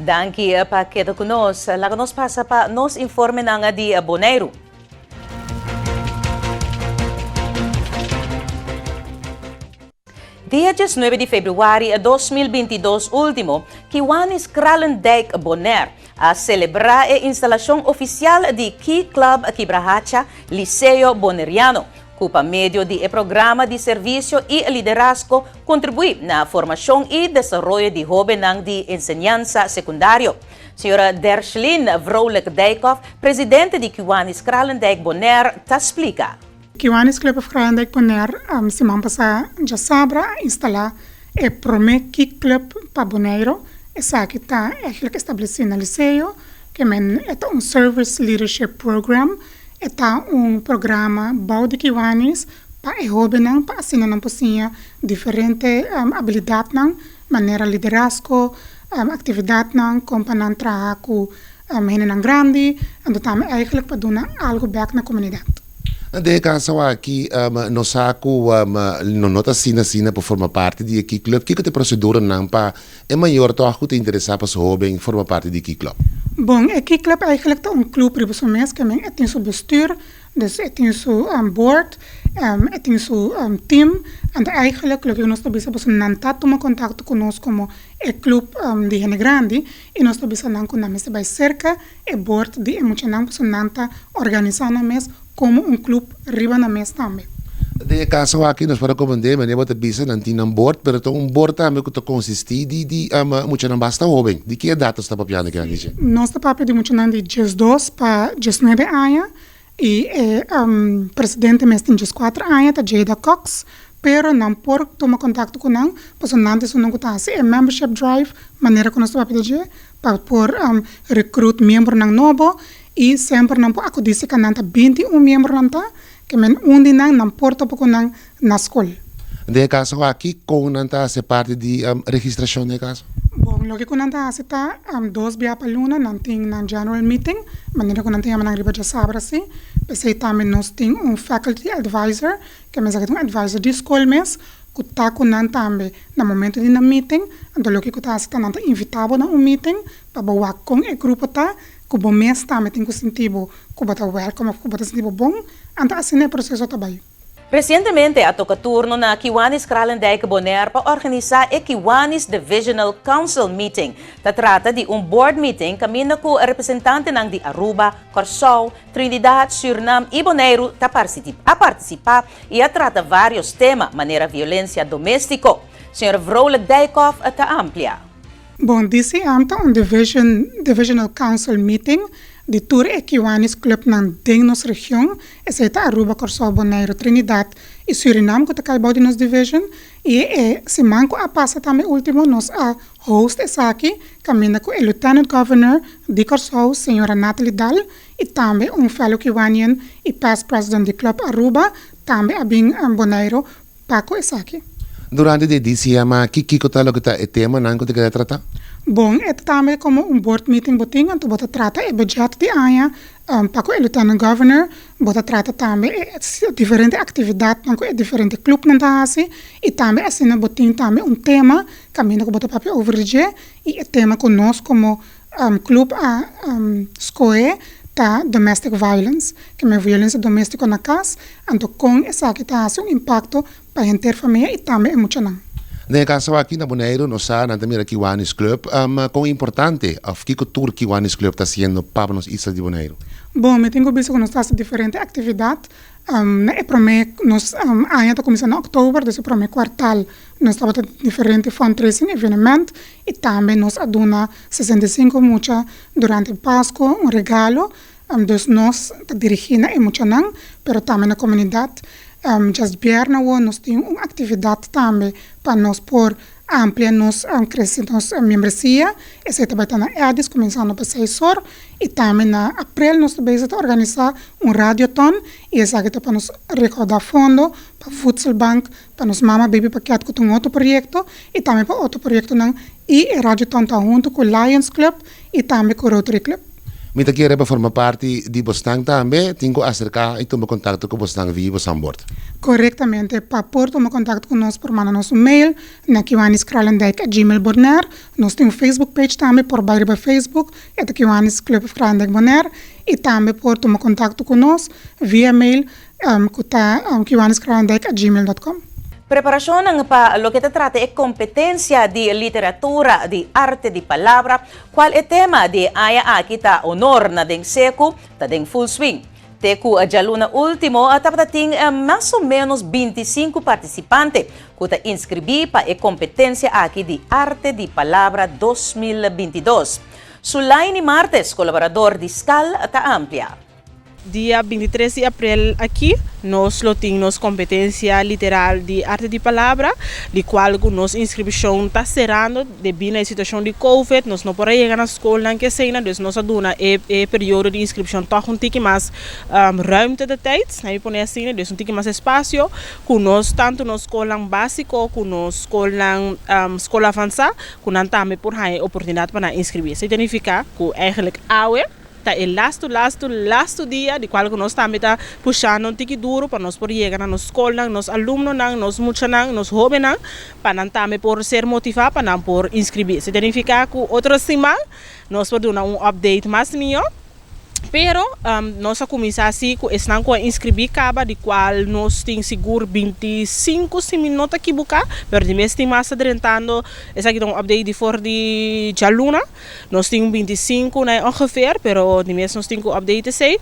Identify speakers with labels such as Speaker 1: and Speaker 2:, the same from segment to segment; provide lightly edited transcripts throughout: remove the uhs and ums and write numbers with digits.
Speaker 1: Danki pa keda ku nos. Laga nos pasa pa nos informenan di Boneiru. Dia diesnuebe di februari 2022 último, Kiwanis Kralendijk Bonaire a selebrá e instalashon ofisial di Key Club Kibrahacha Liceo Boneriano, ku pa medio di e programa di servisio i liderazgo kontribuí na formashon i desaroyo di hóbennan di enseñansa sekundario. Señora Dershlyn Vrolijk-Dijkhoff, presidente di Kiwanis Kralendijk Bonaire, ta splika.
Speaker 2: Kiwanis Club of Kralendijk Bonaire siman pasá djasabra a instalá e promé Key Club pa Boneiru. Esaki ta eigenlijk establesí na Liceo, ke men e ta un Service Leadership Program. E ta un programa bou di Kiwanis pa e hóbennan pa asina nan por siña diferente abilidatnan manera liderazgo, aktividatnan kon pa nan traha ku hendenan grandi, anto tambe eigenlijk pa duna algu bèk na komunidat.
Speaker 3: Den e kaso aki nos sa ku no no ta asina asina pa forma parti di e Key Club. Kiko ta e proseduranan pa e mayor tòg ku ta interesá pa su hóben forma parti di Key Club?
Speaker 2: Bon, e Key Club eigenlijk ta un club riba su mes, ke men e tin su bestuur, dus e tin su board, e tin su team. Anto eigenlijk loke nos ta bisa pasobra nan ta tuma kontakto ku nos komo e club di hende grandi i nos ta bisa nan ku nan mester bai serka E bord di e muchanan pasobra nan ta organisá nan mes komo un club riba nan mes tambe.
Speaker 3: Den e kaso aki nos por rekomend'é manera bo ta bisa nan tin nan bord pero ta un bord tambe ku ta konsistí di di muchanan basta hoben. Di ki edat nos ta papiando aki nan Dije?
Speaker 2: Nos ta papia di muchanan di diesdos pa diesnuebe aña I e presidente mes tin dieskuater aña, ta Jada Cox, pero nan por tuma kontakto ku nan, pasobra nan ta esunnan ku ta hasi e membership drive, manera ku nos ta papia di dje, pa por recruit miembronan nobo, i semper nan por akudí si ka nan ta 21 miembronan ta, ke men un di nan, nan por topa ku nan na skol.
Speaker 3: Den e kaso aki, kon nan ta hasi parti di registrashon den e kaso?
Speaker 2: Bon, loke ku nan ta hasi ta, dos bia pa luna nan tin nan general meeting, manera ku nan ta yama nan riba djasabra si. P'esei tambe nos tin un faculty advisor, ke mester ta un advisor di skol mes, ku ta ku nan tambe na momento di nan meeting. Anto loke ku ta hasi ta nan ta invitá bo na un meeting pa bo wak kon e grupo ta, ku bo mes tambe tin ku sinti bo ku bo ta wèlkòm òf ku bo ta sinti bo bon. Anto asina e proseso ta bai.
Speaker 1: Resientemente a toka turno na Kiwanis Kralendijk Bonaire pa organisá e Kiwanis Divisional Council Meeting. Ta trata di un board meeting kaminda ku representantenan di Aruba, Kòrsou, Trinidad, Sürnam i Boneiru ta a partisipá i a trata vários tema manera violensia doméstiko. Señor Vrolijk Dijkhoff ta amplia.
Speaker 2: Bon, DCM ta un division, Divisional Council Meeting, di tur e Kiwanis Clubnan den nos region, esei ta Aruba, Kòrsou, Boneiru, Trinidad i Surinam ku ta kai bou di nos division, i e siman ku a pasa tambe ultimo nos a host esaki kaminda ku e Lieutenant Governor di Kòrsou, señora Natalie Daal, i tambe un fellow Kiwanian i past president di Club Aruba tambe a bin Boneiru Pa ku esaki.
Speaker 3: Durante di e DCM aki, kiko ta loke ta e temanan ku ta keda tratá?
Speaker 2: Bon, e ta tambe komo un board meeting bo tin, anto bo ta trata e budget di aña pa ku e Lieutenant Governor, bo ta trata tambe e diferente aktividatnan ku e diferente clubnan ta hasi, i tambe asina bo tin tambe un tema kaminda ku bo ta papia over di dje, i e tema ku nos komo Club a scohe ta domestic violence, ke men violencia domestico na cas, anto con esaki ta haci un impacto pa henter famia y tambe e muchanan.
Speaker 3: Den e caso aki na Boneiru nos sa nan ta mira Kiwanis Club, con importante of kico tur Kiwanis Club ta haciendo pa nos isla di Boneiru?
Speaker 2: Bon, mi tin cu bisa cu nos ta haci diferente actividad. Na e prome nos aña ta cuminsa na october, dus e prome cuartal nos tabata diferente fundraising evenement y tambe nos a duna 65 mucha durante Pasco un regalo, dus nos ta dirigi na e muchanan pero tambe na comunidad. Djasbierna awo nos tin un actividad tambe pa nos por amplia nos crece nos membresia, esey ta bay ta na Addis cuminsando pa seis or y tambe na april nos ta bezig ta organisa un radioton y esaki ta pa nos recauda fondo pa voedselbank pa nos mama baby pakket cu ta un otro proyecto y tambe pa otro proyectonan y e radioton ta hunto cu Lions Club y tambe cu Rotary Club.
Speaker 3: Mi ta kere pa forma parti di bosnan tambe, tin cu acerca y tuma contacto cu bosnan via bosnan bord.
Speaker 2: Korektamente, pa por tuma kontakto ku nos por manda nos un mail na kiwaniskralendijk@gmail.bonaire. Nos tin un Facebook page tambe, por bai riba Facebook, e ta Kiwanis Club of Kralendijk Bonaire, i tambe por tuma kontakto ku nos via mail ku ta kiwaniskralendijk@gmail.com.
Speaker 1: Preparashonnan pa loke ta trata e kompetensia di literatura di arte di palabra, kual e tema di e aña aki ta Honor na den seku, ta den full swing. Te ku djaluna último tabata tin mas o ménos 25 partisipante ku ta inskribí pa e kompetensia aki di Arte di Palabra 2022. Sulaini Martes, kolaborador di skal, ta amplia.
Speaker 4: Dia 23 di april aki nos lo tin nos kompetensia literal di Arte di Palabra, di kual ku nos inskripshon ta serando debí na e situashon di Covid, nos no por a yega na skolnan ku eseinan, dus nos a duna e e periodo di inskripshon tòg un tiki mas ruimte de tijd, na mi pone asina, dus un tiki mas espasio ku nos tantu nos skolnan básiko ku nos skolnan skol avansá ku nan tambe por haña e oportunidat pa nan inskribí. Esei ta nifiká ku eigenlijk awe ta e lastu lastu lastu dia di kual ku nos tambe ta pushando un tiki duru pa nos por yega na nos skolnan, nos alumnonan, nos muchanan, nos hóbennan pa nan tambe por ser motivá pa nan por inskribí. Esei ta nifiká ku otro siman nos por duna un update mas mihó. Pero nos a kuminsá si ku esnan ku a inskribí kaba di kual nos tin sigur 25 si mi no ta kibuká, pero di mes tin mas ta drentando. Esaki ta un update di for di djaluna. Nos tin un 25 na e ongeveer, pero di mes nos tin ku update esei.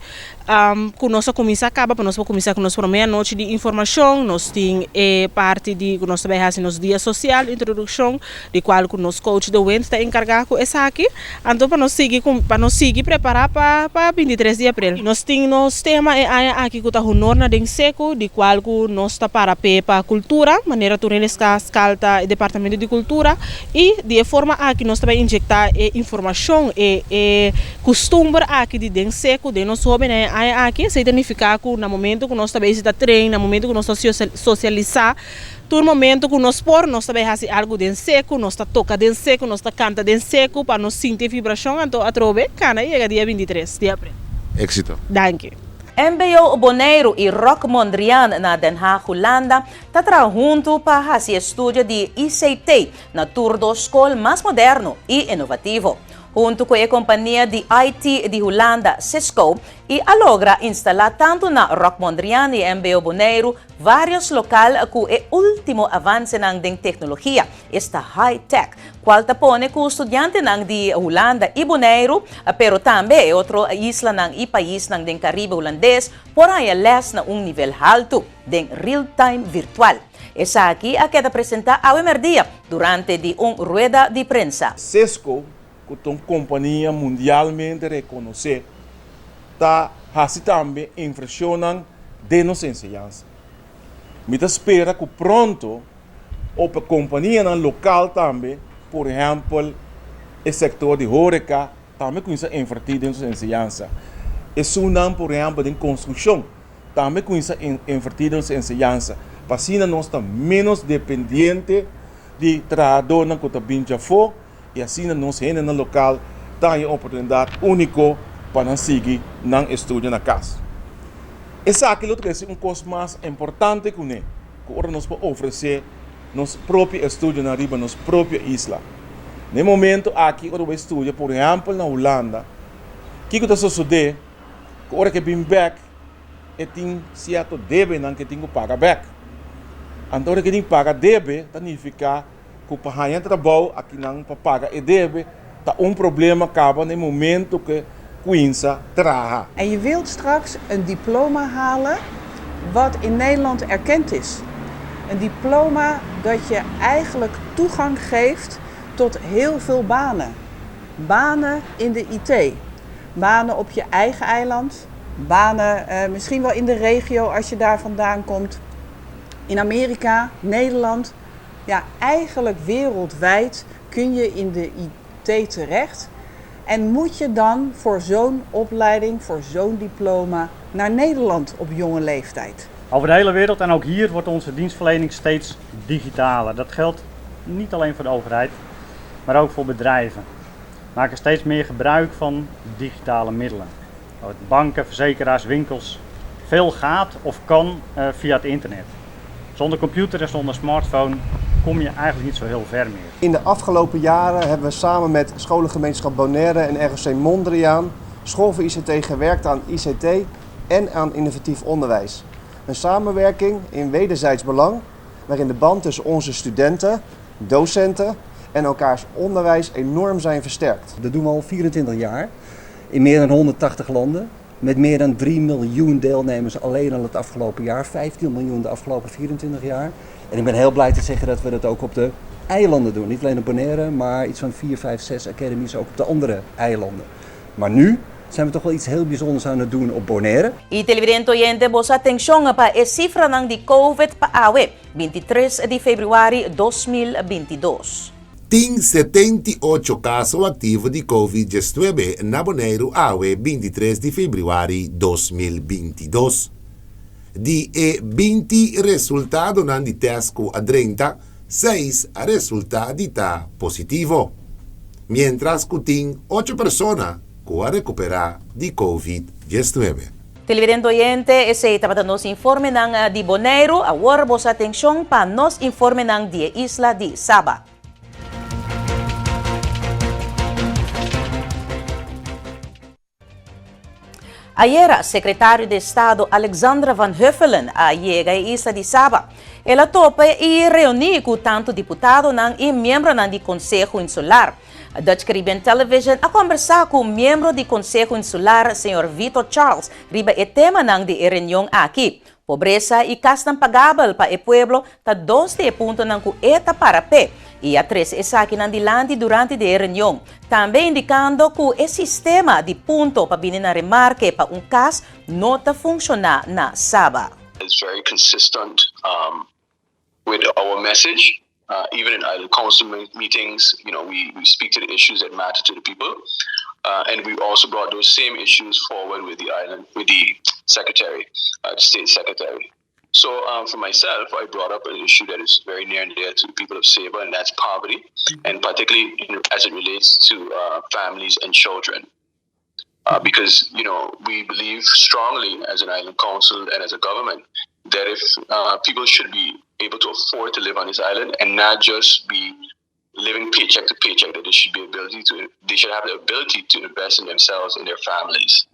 Speaker 4: Ku nos a kuminsá kaba pa nos por kuminsá ku nos promé anochi di informashon. Nos tin e parti di ku nos ta bai hasi nos dia sosial, introdukshon, di kual ku nos coach De Wind ta enkargá ku esaki. Anto pa nos sigui ku pa nos sigui prepará pa pa 23 di aprel. Nos tin nos tema e aña aki ku ta Honor na den Seku, di kual ku nos ta para p'e pa kultura, manera tur hende ska skalta e departamento di kultura. I di e forma aki nos ta bai injektá e informashon, e e kustumber aki di den seku den nos hóbennan e aña aki. Esei ta nifiká ku na momentu ku nos ta bai sita tren, na momentu ku nos ta sosialisá, tur momentu ku nos por, nos ta bai hasi algu den seku, nos ta toka den seku, nos ta kanta den seku pa nos sinti e vibrashon. Anto atrobe kana yega dia 23 di aprel.
Speaker 3: Éksito.
Speaker 4: Danki.
Speaker 1: MBO Boneiru i Rock Mondriaan na Den Haag, Hulanda, ta traha huntu pa hasi estudio di ICT na tur dos skol mas moderno i inovativo. Huntu ku e kompania di IT di Hulanda, Cisco, i a logra instalá tantu na Rock Mondriaan i MBO Boneiru vários lokal ku e último avansenan den teknologia, esta high tech, kual ta pone ku studiantenan di Hulanda i Boneiru, pero tambe e otro islanan i paisnan den Karibe Hulandes por haña lès na un nivel haltu den real time virtual. Esaki a keda presentá awe mèrdia durante di un rueda di prensa.
Speaker 5: Cisco, ku ta un kompania mundialmente rekonosé, ta hasi tambe invershonnan den nos enseñansa. Mi ta spera ku pronto op kompanianan lokal tambe, por ehèmpel e sektor di horeka, tambe kuminsá invertí den nos enseñansa. Esunnan, por ehèmpel, den konstrukshon, tambe kuminsá invertí den nos enseñansa, pa asina nos ta ménos dependiente di trahadónan ku ta bin djafó i asina nos hendenan lokal ta haña oportunidat úniko pa nan sigui nan estudio na kas. Esaki lo trese un kos mas importante kuné, ku ora nos por ofresé nos propio estudionan riba nos propio isla. Na e momento aki ora bo bai studia, por ehèmpel na Hulanda, kiko ta sosodé ku ora ke bin bèk e tin sierto debenan ke tin ku paga bèk. Anto ora ke tin paga debe ta nifiká ku pa haña trabou akinan pa paga e debe ta un problema kaba na e momento ke kuinsa traha.
Speaker 6: En je wilt straks een diploma halen wat in Nederland erkend is. Een diploma dat je eigenlijk toegang geeft tot heel veel banen. Banen in de IT. Banen op je eigen eiland. Banen misschien wel in de regio als je daar vandaan komt. In Amerika, Nederland. Ja, eigenlijk wereldwijd kun je in de IT terecht. En moet je dan voor zo'n opleiding, voor zo'n diploma, naar Nederland op jonge leeftijd?
Speaker 7: Over de hele wereld en ook hier wordt onze dienstverlening steeds digitaler. Dat geldt niet alleen voor de overheid, maar ook voor bedrijven. We maken steeds meer gebruik van digitale middelen. Banken, verzekeraars, winkels. Veel gaat of kan via het internet. Zonder computer en zonder smartphone kom je eigenlijk niet zo heel ver meer.
Speaker 8: In de afgelopen jaren hebben we samen met scholengemeenschap Bonaire en ROC Mondriaan School voor ICT gewerkt aan ICT en aan innovatief onderwijs. Een samenwerking in wederzijds belang, waarin de band tussen onze studenten, docenten en elkaars onderwijs enorm zijn versterkt.
Speaker 9: Dat doen we al 24 jaar in meer dan 180 landen. Met meer dan 3 miljoen deelnemers alleen al het afgelopen jaar. 15 miljoen de afgelopen 24 jaar. En ik ben heel blij te zeggen dat we dat ook op de eilanden doen. Niet alleen op Bonaire, maar iets van 4, 5, 6 academies ook op de andere eilanden. Maar nu zijn we toch wel iets heel bijzonders aan het doen op Bonaire.
Speaker 1: I televidente oyente boso atenshon pa e sifranan di Covid pa awe, 23 di febrüari 2022.
Speaker 3: Tin 78 kaso aktivo di Covid 19 na Boneiru awe 23 di febrüari 2022. Di e 20 resultadonan di tèst ku a drenta, seis a resultá di ta positivo. Miéntras ku tin ocho persona ku a rekuperá di Covid 19.
Speaker 1: Televidente oyente, esei tabata nos informenan di Boneiru. Awor boso atenshon pa nos informenan di e isla di Saba. Ayera, Sekretario di Estado Alexandra van Huffelen a yega e isla di Saba. El a topa i reuní ku tantu diputadonan i miembronan di Konseho Insular. Dutch Caribbean Television a kombersá ku miembro di Konseho Insular, señor Vito Charles, riba e temanan di e reunion aki. Pobresa i kasnan pagabel pa e pueblo ta dos di e puntonan ku e ta para p'e i a trese esakinan dilanti durante di e reunion, tambe indikando ku e sistema di punto pa bini na remarke pa un kas no ta funshoná na Saba.
Speaker 10: It's very consistent with our message even in island council meetings you know we we speak to the issues that matter to the people and we also brought those same issues forward with the island with the secretary the state secretary so for myself I brought up an issue that is very near and dear to the people of Saba and that's poverty and particularly as it relates to families and children because you know we believe strongly as an island council and as a government that if people should be able to afford to live on this island and not just be living paycheck to paycheck that they should be ability to they should have the ability to invest in themselves and their families.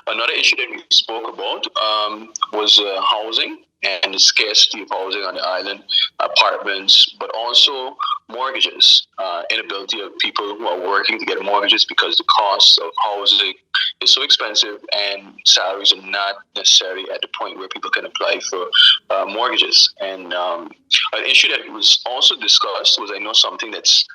Speaker 10: Another issue that we spoke about um, was uh, housing and the scarcity of housing on the island, apartments, but also mortgages, uh, inability of people who are working to get mortgages because the cost of housing is so expensive and salaries are not necessarily at the point where people can apply for uh, mortgages. And um, an issue that was also discussed was I know something that's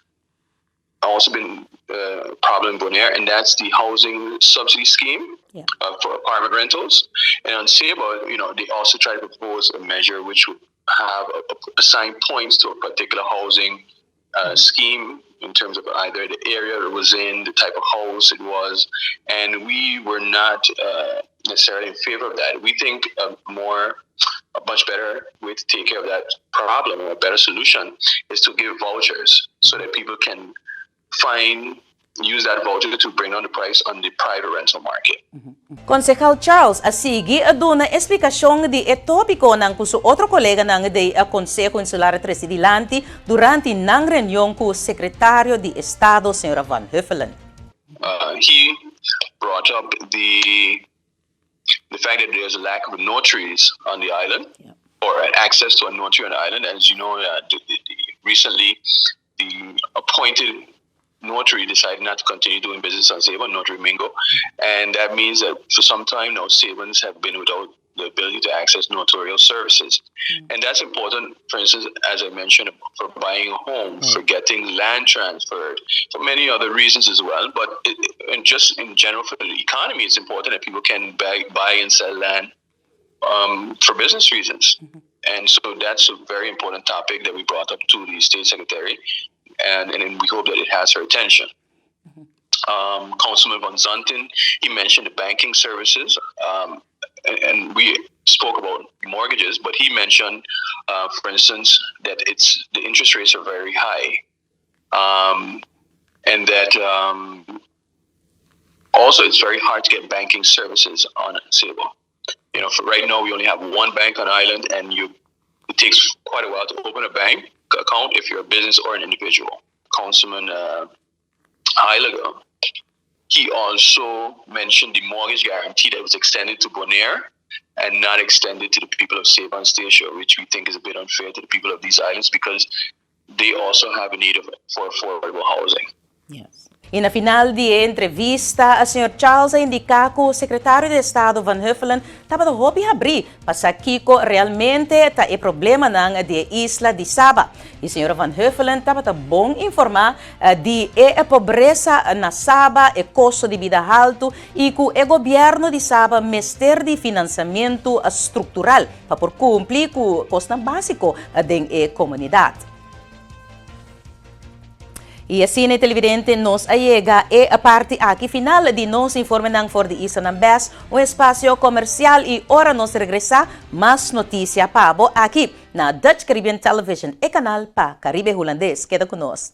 Speaker 10: also been a problem in Bonaire, and that's the housing subsidy scheme yeah. uh, for apartment rentals. And on Saba, you know, they also try to propose a measure which would have a, a, assign points to a particular housing uh, scheme in terms of either the area it was in, the type of house it was, and we were not uh, necessarily in favor of that. We think a more, a much better way to take care of that problem or a better solution is to give vouchers so that people can find use that voucher to bring down the price on the private rental market.
Speaker 1: Konsehal Charles a sigui a duna esplikashon di e tópikonan ku su otro koleganan di e Konseho Insular a trese dilanti durante nan reunion ku Sekretario di Estado señora Van Huffelen.
Speaker 10: He brought up the the fact that there's a lack of notaries on the island or access to a notary on the island. As you know, uh, the, the, the, recently the appointed notary decided not to continue doing business on Saban, Notary Mingo. And that means that for some time now, Sabans have been without the ability to access notarial services. Mm. And that's important, for instance, as I mentioned, for buying a home, mm. for getting land transferred, for many other reasons as well. But it, and just in general for the economy, it's important that people can buy, buy and sell land um, for business reasons. Mm-hmm. And so that's a very important topic that we brought up to the state secretary, and, and we hope that it has her attention. Mm-hmm. Um, Councilman Van Zanten, he mentioned the banking services, um, and, and, we spoke about mortgages, but he mentioned, uh, for instance, that it's the interest rates are very high, um, and that um, also it's very hard to get banking services on Sable. You know, for right now we only have one bank on island, and you it takes quite a while to open a bank account if you're a business or an individual. Councilman Heyliger, he also mentioned the mortgage guarantee that was extended to Bonaire and not extended to the people of Saba and Statia, which we think is a bit unfair to the people of these islands because they also have a need for affordable housing.
Speaker 1: Yes. I na final di e entrevista, señor Charles a indiká ku sekretario di Estado Van Huffelen tabata hopi habrí pa sa kiko realmente ta e problemanan di e isla di Saba. I señora Van Huffelen tabata bon informá di e pobresa na Saba, e kosto di bida haltu i ku e gobièrnu di Saba mester di finansiamentu struktural pa por kumpli ku kosnan básiko den e komunidat. I asina, televidente, nos a yega e parti aki final di nos informenan for di islanan BES, un espasio komersial i ora nos regresá, mas notisia pa bo aki na Dutch Caribbean Television, e kanal pa Karibe Hulandes. Keda ku nos.